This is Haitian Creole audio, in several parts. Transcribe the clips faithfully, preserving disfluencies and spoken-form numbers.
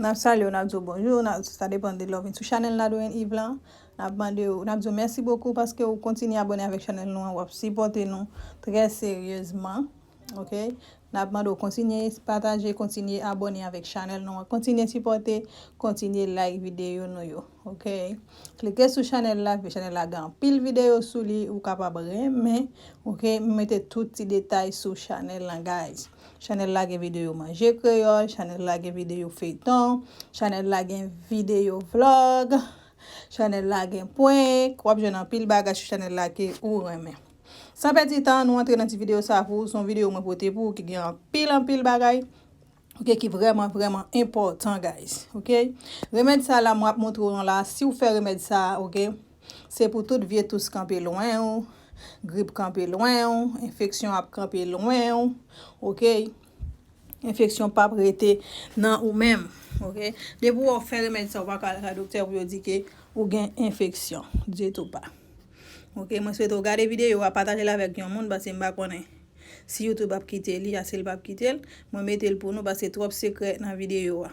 N ap salye w, n ap di w bonjou, n ap, sa depann de lè w vin sou chanèl Nadouren Yves lan. N ap mande w, n ap di w mèsi bokou paske w kontinye abòne avèk chanèl nou an, w ap sipòte nou trè seryezman. Ok? N ap mande w kontinye pataje, kontinye abòne avèk chanèl nou an, kontinye sipòte, kontinye like videyo nou yo. Ok? Klike sou chanèl la, chanèl la gen anpil videyo sou li, ou kapab renmen. Ok? M mete tout ti detay sou chanèl lan, guys. Chanèl la gen videyo manje kreyòl, chanèl la gen videyo feyton, chanèl la gen videyo vlog, chanèl la gen prank. W ap jwenn anpil bagay sou chanèl la ke ou renmen. San pèdi tan, nou antre nan ti videyo sa pou ou. Se yon videyo mwen pote pou ou ki gen anpil, anpil bagay, ok, ki vrèman, vrèman enpòtan, guys. Ok? Remèd sa la, mwen ap montre w la. Si w fè remèd sa, ok, se pou tout vye tous kanpe lwen w, grip kanpe lwen w, enfeksyon ap kanpe lwen w, ok? Enfeksyon p ap rete nan ou menm, ok? Depi w fè remèd sa, ou pa ka al ka doktè pou yo di ke ou gen enfeksyon. Ditou pa. Ok, mwen swete w gade videyo a, pataje l avèk yon moun, paske m pa konnen si YouTube ap kite li, a si l p ap kite l. Mwen mete l pou nou, paske twòp sekrè nan videyo a.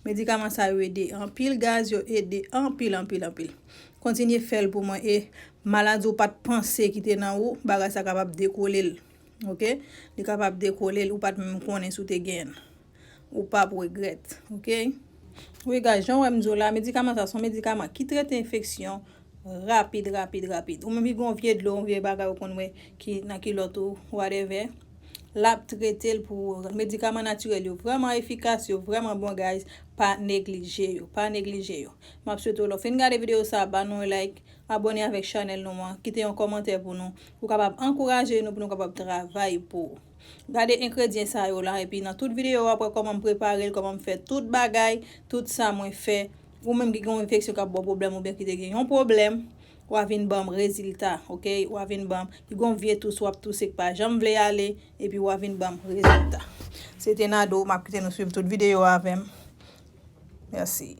Medikaman sa yo ede anpil, guys, yo ede anpil, anpil, anpil. Kontinye fè l pou mwen, e maladi ou pa t panse ki te nan ou, bagay sa kapab dekole l. Ok? Li kapab dekole l, ou pa t menm konnen si w te genyen l. Ou p ap regrèt. Ok? Wi, guys, jan w wè m di w la, medikaman sa se yon medikaman ki trete enfeksyon rapid, rapid, rapid. Ou menm ki gen yon vye dlo, yon vye bagay ou konn wè ki nan kilòt ou, whatever, l ap trete l pou ou. Medikaman natirèl yo vrèman efikas, yo vrèman bon, guys. Pa neglije yo, pa neglije yo. M ap swete w lè w fin gade videyo sa, ba nou yon like, abòne avèk chanèl nou an, kite yon kòmantè pou nou, pou kapab ankouraje nou, pou nou kapab travay pou ou. Gade engredyan sa yo la, epi nan tout videyo w ap wè kòman m prepare l, kòman m fè tout bagay, tout sa mwen fè. Ou menm ki gen yon enfeksyon k ap ba w pwoblèm oubyen ki te gen yon pwoblèm, w a vin ban m rezilta, ok? W a vin ban m, ki gen yon vye tous w ap touse k pa janm vle ale, epi w a vin ban m rezilta. Se te Nado, m ap kite nou swiv tout videyo avè m. Mèsi.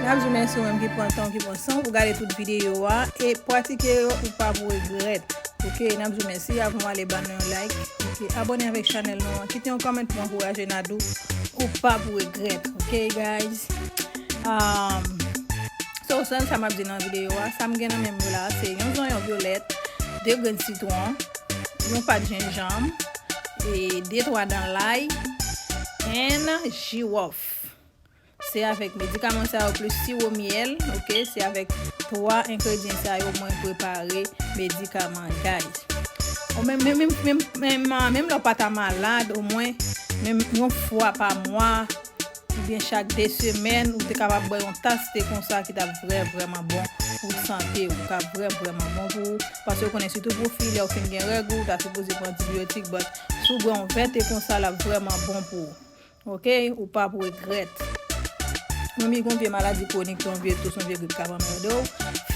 N ap di w mèsi ou menm ki pran tan, ki pran san pou gade tout videyo a e pratike yo, ou p ap regrèt. Ok, n ap di w mèsi, avan w ale ba nou yon like. Ok, abòne avèk chanèl nou an, kite yon comment pou ankouraje Nadou, ou p ap regrèt. Ok guys. Um, so sèl sa m ap di nan videyo a, sa m gen nan men m yo la se yon zonyon vyolèt, de grenn sitwon, yon pat jenjanm, e de twa dan lay, and jiwòf. Se avèk medikaman sa yo plis siwo myèl, ok, se avèk twa engredyan sa yo mwen prepare medikaman, guys. Ou menm, menm, menm, menm, menm, menm lè w pa ta malad, omwen, menm yon fwa pa mwa, oubyen chak de semèn, ou te kapab bwè yon tas te konsa ki t ap vrè, vrèman bon pou sante w, k ap vrè, vrèman bon pou ou, paske w konnen sitou pou fi, lè w fin gen règ ou, ou ta sipoze pran antibiyotik, but si w bwè yon vè te konsa, l ap vrèman bon pou ou. Ok, ou p ap regrèt. Menm si gon vye maladi kwonik, se yon vye tous, yon vye grip k ap anmède w,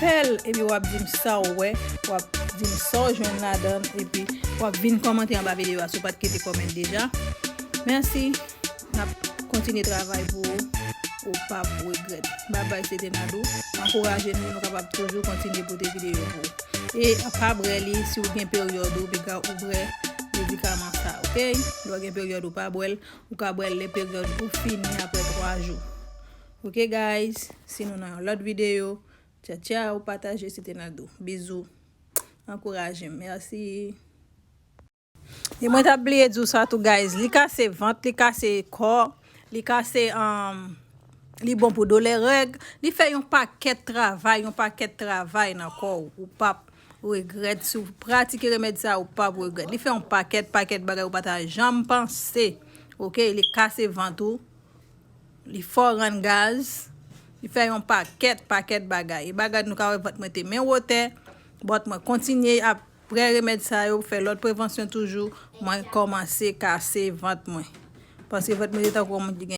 fè l, epi w ap di m sa w wè, w ap di m sa w jwenn ladan l, epi w ap vin kòmante anba videyo a si w pa t kite kòmant deja. Mèsi, n ap kontinye travay pou ou, ou p ap regrèt. Babay, se te Nadou. Ankouraje nou, nou kapab toujou kontinye pote videyo pou ou. E pa bwè li si w gen peryòd ou, piga ou bwè medikaman sa, ok? Lè w gen peryòd ou pa bwè l, ou ka bwè l lè peryòd ou fini apre twa jou. Ok guys, si nou nan yon lòt videyo, tcha tcha, ou pataje, se te Nadou. Bizou. Ankouraje m. Mèsi. E mwen t ap bliye di w sa tou, guys. Li kase vant, li kase kò, li kase, um, li bon pou doulè règ. Li fè yon pakèt travay, yon pakèt travay nan kò w. Ou p ap regrèt. Si w pratike remèd sa, ou p ap regrèt. Li fè yon pakèt, pakèt bagay ou pa ta janm panse. Ok, li kase vant ou. Li fè w rann gaz. Li fè yon pakèt, pakèt bagay. E bagay nou ka wè vant mwen te men wotè. But mwen kontinye ap pran remèd sa yo, fè lòt prevansyon toujou. Mwen kòmanse kase vant mwen. Paske vant mwen te tankou yon moun ki gen